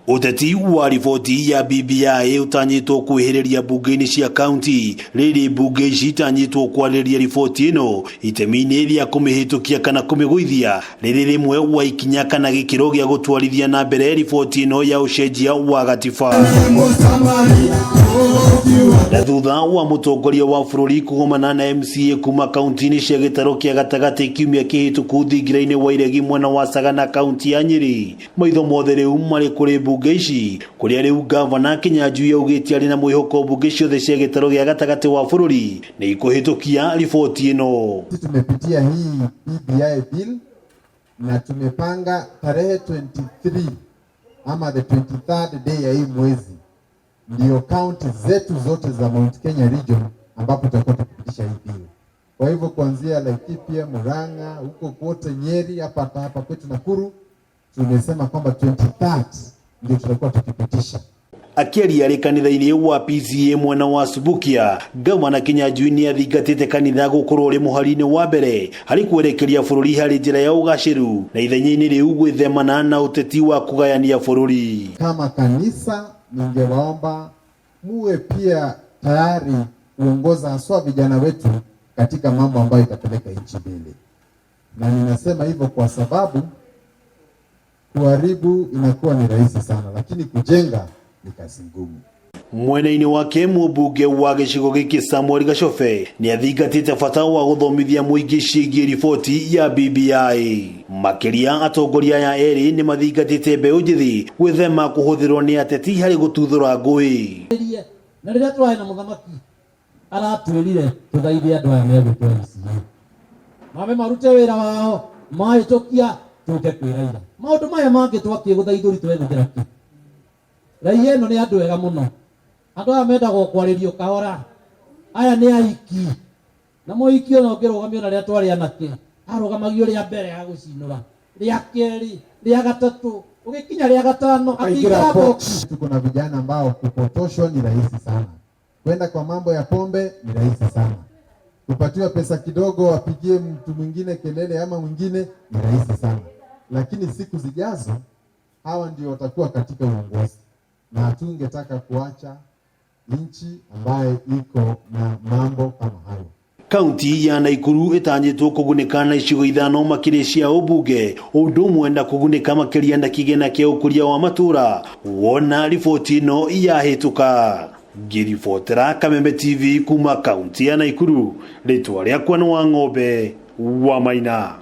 Ũteti wa riboti ya BBI ũtanyĩtwo kwĩhĩrĩria mbunge-inĩ cia kaunti rĩrĩ mbunge ici itanyĩtwo kwarĩrĩria riboti ĩno itemi-inĩ rĩa kũmĩhĩtũkia kana kũmĩgũithia rĩrĩ rĩmwe wa ikinya kana gĩkĩro gĩa gũtwarithia na mbere riboti ĩno ya ũcenjia wa gatiba. Na thutha wa mũtongoria wa bũrũri kũgomana na MCA kuma kaunti-inĩ cia gĩtarũ kĩa gatagatĩ kiumia kĩhĩtũku thingira-inĩ wa Iregi mwena wa Sagana kaunti ya Nyĩrĩ, maitho mothe rĩu marĩ kũrĩ mbunge ici kũrĩa rĩu gavana Kinyanjui augĩte arĩ na mwĩhoko mbunge ciothe cia gĩtarũ gĩa gatagatĩ wa bũrũri nĩ ikũhĩtũkia riboti ĩno. Tumepitia hii BBI bill na tumepanga tarehe 23 ama the 23rd day ya hii mwezi ndio kaunti zetu zote za Mount Kenya region ambapo tutakuwa tukipitisha hii bill. Kwa hivyo kuanzia Laikipia, Murang'a, huko kote Nyeri, hapa hata hapa kwetu Nakuru, tumesema kwamba 23rd ndio tutakuwa tukipitisha. Akĩaria arĩ kanitha-inĩ wa PCEA mwena wa Subukia, gavana Kinyanjui nĩ athingatĩte kanitha gũkorwo ũrĩ mũhari-inĩ wa mbere harĩ kwerekeria bũrũri harĩ njĩra ya ũgacĩru na ithenya-inĩ rĩu gwĩthemana na ũteti wa kũgayania bũrũri. Kama kanisa, ningewaomba muwe pia tayari kuongoza haswa vijana wetu katika mambo ambayo itapeleka nchi mbele, na ninasema hivyo kwa sababu kuharibu inakuwa ni rahisi sana, lakini kujenga ni kazi ngumu. Mwena-inĩ wake mũmbunge wa gĩcigo gĩkĩ Samuel Gachobe nĩ athingatĩte bata wa gũthomithia mũingĩ ciĩgiĩ riboti ya BBI. Makĩria atongoria aya erĩ nĩ mathingatĩte mbeũ njĩthĩ gwĩthema kũhũthĩrwo nĩ ateti harĩ gũtuthũra ngũĩ. Na rĩrĩa twarĩ na mũthamaki aratwĩrire tũthaithe andũ aya megwĩtwo MCA mambe marute wĩra wao, mahĩtũkia tũke kwĩ Raila. Maũndũ maya mangĩ twakĩĩ gũthaithũri twegũthĩra kĩ? Raia ĩno nĩ andũ ega mũno, andũ aya mendagwo kwarĩrio kahora, aya nĩ aiki na mũiki ona ũngĩrũgamio na rĩrĩa twarĩ anake arũgamagio rĩa mbere agũcinũra, rĩa kerĩ, rĩa gatatũ, ũgĩkinya rĩa gatano akĩingĩra box. Tuko na vijana ambao kupotoshwa ni rahisi sana, kwenda kwa mambo ya pombe ni rahisi sana, kupatiwa pesa kidogo wapigie mtu mwingine kelele ama mwingine ni rahisi sana, lakini siku zijazo hawa ndio watakuwa katika uongozi, na hatungetaka kuacha nchi ambayo iko na mambo kama hayo. Kaunti ya Naikuru ĩtanyĩtwo kũgunĩka na icigo ithano makĩria cia ũmbunge ũndũ ũmwe na kũgunĩka makĩria na kĩgĩna kĩa ũkũria wa matũra wona riboti ĩno yahĩtũka. Ngĩribotera Kameme TV kuma kaunti ya Naikuru, rĩtwa rĩakwa nĩ wa Ng'ombe wa Maina.